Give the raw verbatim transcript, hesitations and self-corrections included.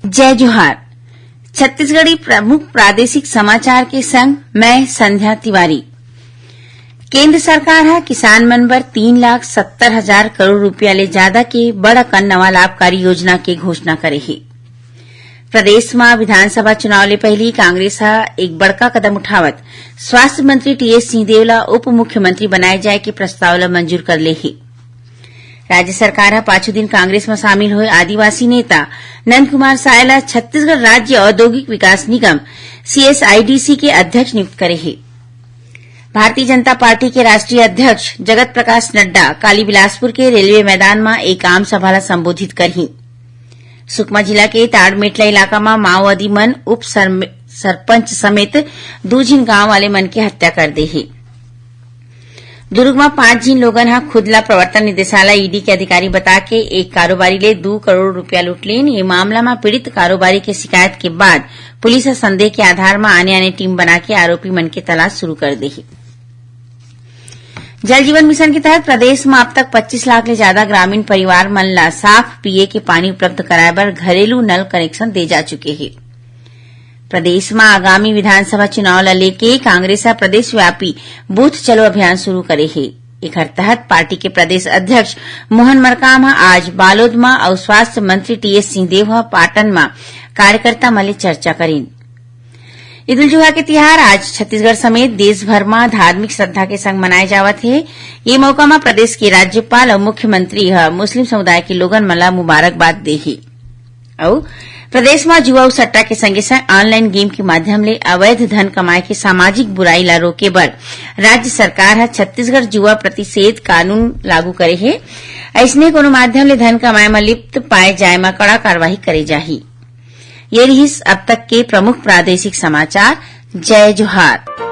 जय जोहार। छत्तीसगढ़ी प्रमुख प्रादेशिक समाचार के संग मैं संध्या तिवारी। केंद्र सरकार ह किसान मन बर तीन लाख सत्तर हजार करोड़ रुपया ले जादा के बड़ अकन नवा लाभकारी योजना के घोषणा करे हे। प्रदेश म विधानसभा चुनाव ले पहिली कांग्रेस ह एक बड़का कदम उठावत स्वास्थ्य मंत्री टीएस सिंहदेव ल उप मुख्यमंत्री बनाए जाए के प्रस्ताव ल मंजूर कर ले हे। राज्य सरकार ह पाछू दिन कांग्रेस म शामिल होए आदिवासी नेता नंद कुमार साय ल छत्तीसगढ़ राज्य औद्योगिक विकास निगम, सीएसआईडीसी, के अध्यक्ष नियुक्त करे हे। भारतीय जनता पार्टी के राष्ट्रीय अध्यक्ष जगत प्रकाश नड्डा काली बिलासपुर के रेलवे मैदान म एक आम सभा ल संबोधित करही। सुकमा जिला के ताड़मेटला इलाका म माओवादी मन उप सर-, सरपंच समेत दू झिन गांव वाले मन के हत्या कर दे हे। दुर्ग म पांच झिन लोगन ह खुद ला प्रवर्तन निदेशालय, ईडी, के अधिकारी बता के एक कारोबारी ले दू करोड़ रुपया लूट लीन। ये मामला म पीड़ित कारोबारी के शिकायत के बाद पुलिस ह संदेह के आधार म आने-आने टीम बना के आरोपी मन के तलाश शुरू कर दे हे। जल जीवन मिशन के तहत प्रदेश म अब तक पच्चीस लाख ले ज्यादा ग्रामीण परिवार मन ला साफ पीए के पानी उपलब्ध कराए बर घरेलू नल कनेक्शन दे जा चुके हे। प्रदेश म आगामी विधानसभा चुनाव ल लेके कांग्रेस ह प्रदेश व्यापी बूथ चलो अभियान शुरू करे हे। एखर तहत पार्टी के प्रदेश अध्यक्ष मोहन मरकाम ह आज बालोद म अउ स्वास्थ्य मंत्री टीएस सिंहदेव ह पाटन म कार्यकर्ता मन ले चर्चा करिन। ईद उल जुहा के तिहार आज छत्तीसगढ़ समेत देश भर म धार्मिक श्रद्धा के संग मनाए जावत हे। ये मौका म प्रदेश के राज्यपाल अउ मुख्यमंत्री ह मुस्लिम समुदाय के लोगन मन ला मुबारकबाद दे हे। अउ प्रदेश म जुआ अउ सट्टा के संगे संग ऑनलाइन गेम के माध्यम ले अवैध धन कमाए के सामाजिक बुराई ला रोके बर राज्य सरकार ह छत्तीसगढ़ जुआ प्रतिषेध कानून लागू करे हे। अइसने कोनो माध्यम ले धन कमाए म लिप्त पाए जाए म कड़ा कार्रवाई करे जाही। ये रिहिस अब तक के प्रमुख प्रादेशिक समाचार। जय जोहार।